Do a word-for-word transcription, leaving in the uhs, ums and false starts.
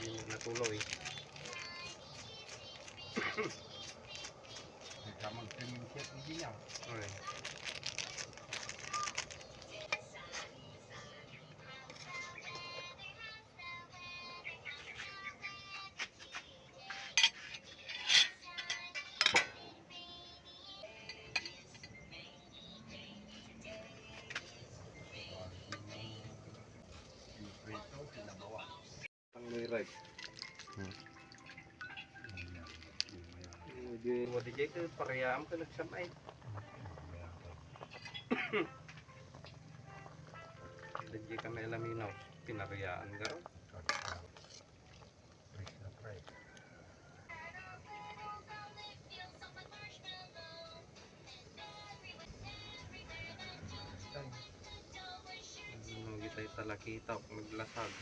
Natuloy. Ika magpimintya, hindi niya. Okay. Prito, kinabawan. Ang may ripe. Hmm. Hindi, wadi jay ka, parehaam ka nagsamay. Hindi kami alaminaw. Pinariyaan ka ron. Ano, kita talakita, naglasag.